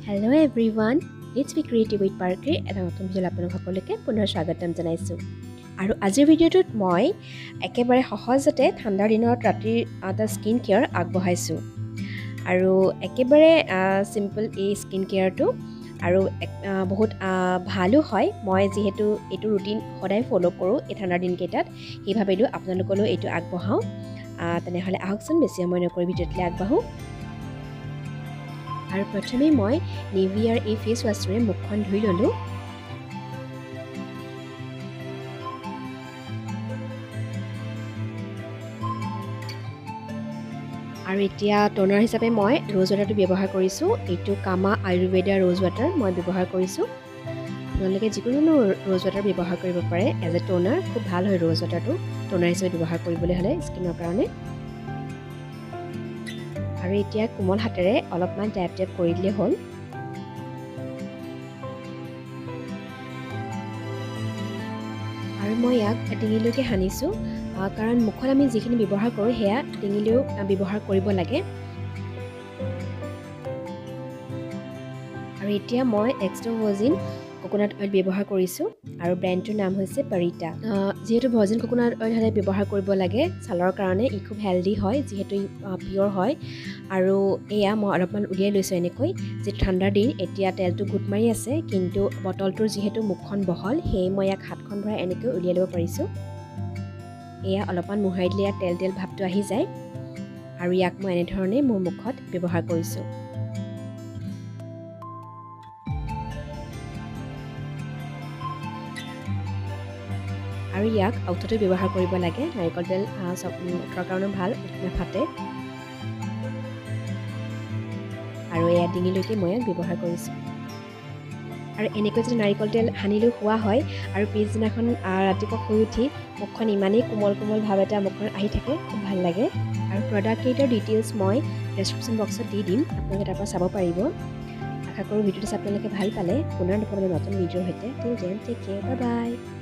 Hello everyone, let's be creative with পাৰ্কিৰ এটা নতুন ভিডিঅ'ত আপোনালোক সকলোকে পুনৰ স্বাগতম জনাইছোঁ। আৰু আজিৰ ভিডিঅ'টোত মই একেবাৰে সহজতে ঠাণ্ডাৰ দিনত ৰাতিৰ এটা স্কিন কেয়াৰ আগবঢ়াইছোঁ আৰু একেবাৰে চিম্পল এই স্কিন কেয়াৰটো আৰু বহুত ভালো হয়। মই যিহেতু এইটো ৰুটিন সদায় ফ'ল' কৰোঁ এই ঠাণ্ডাৰ দিনকেইটাত, সেই ভাবিলোঁ আপোনালোকলৈও এইটো আগবঢ়াওঁ। তেনেহ'লে আহকচোন বেছি সময় নকৰি ভিডিঅ'টোলৈ আগবাঢ়োঁ। আৰু প্ৰথমেই মই নিভিয়াৰ এই ফেচ ৱাছটোৰে মুখখন ধুই ল'লোঁ। আৰু এতিয়া ট'নাৰ হিচাপে মই ৰ'জ ৱাটাৰটো ব্যৱহাৰ কৰিছোঁ। এইটো কামা আয়ুৰ্বেদা ৰ'জ ৱাটাৰ মই ব্যৱহাৰ কৰিছোঁ। আপোনালোকে যিকোনো ৰ'জ ৱাটাৰ ব্যৱহাৰ কৰিব পাৰে এজ এ ট'নাৰ, খুব ভাল হয় ৰ'জ ৱাটাৰটো ট'নাৰ হিচাপে ব্যৱহাৰ কৰিবলৈ হ'লে স্কিনৰ কাৰণে। আৰু এতিয়া কোমল হাতেৰে অলপমান টেপ টেপ কৰি দিলে হ'ল। আৰু মই ইয়াক ডিঙিলৈকে সানিছোঁ, কাৰণ মুখত আমি যিখিনি ব্যৱহাৰ কৰোঁ সেয়া ডিঙিলৈও ব্যৱহাৰ কৰিব লাগে। আৰু এতিয়া মই এক্সট্ৰা ভাৰ্জিন কোকোনাট অইল ব্যৱহাৰ কৰিছোঁ আৰু ব্ৰেণ্ডটোৰ নাম হৈছে পাৰিতা। যিহেতু ভাৰ্জিন কোকোনাট অইল সদায় ব্যৱহাৰ কৰিব লাগে ছালৰ কাৰণে, ই খুব হেল্ডি হয় যিহেতু ই পিয়'ৰ হয়। আৰু এয়া মই অলপমান উলিয়াই লৈছোঁ এনেকৈ, যি ঠাণ্ডাৰ দিন এতিয়া তেলটো গোট মাৰি আছে, কিন্তু বটলটোৰ যিহেতু মুখখন বহল সেয়ে মই ইয়াক হাতখন ভৰাই এনেকৈ উলিয়াই ল'ব পাৰিছোঁ। এয়া অলপমান মোহাৰি দিলে ইয়াত তেল তেল ভাৱটো আহি যায়। আৰু ইয়াক মই এনেধৰণে মোৰ মুখত ব্যৱহাৰ কৰিছোঁ। আৰু ইয়াক ওঠতো ব্যৱহাৰ কৰিব লাগে, নাৰিকল তেল চব ওঠৰ কাৰণেও ভাল, ওঠ নাফাটে। আৰু এয়া ডিঙিলৈকে মই ইয়াক ব্যৱহাৰ কৰিছোঁ। আৰু এনেকৈ যদি নাৰিকল তেল সানিলেও খোৱা হয় আৰু পিছদিনাখন ৰাতিপুৱা শুই উঠি মুখখন ইমানেই কোমল কোমল ভাৱ এটা মুখখন আহি থাকে, খুব ভাল লাগে। আৰু প্ৰডাক্টকেইটাৰ ডিটেইলছ মই ডেছক্ৰিপশ্যন বক্সত দি দিম, আপোনালোকে তাৰ পৰা চাব পাৰিব। আশা কৰোঁ ভিডিঅ'টো চাই আপোনালোকে ভাল পালে। পুনৰ লগ পাম নতুন ভিডিঅ'ৰ সৈতে। Till then take care, bye bye.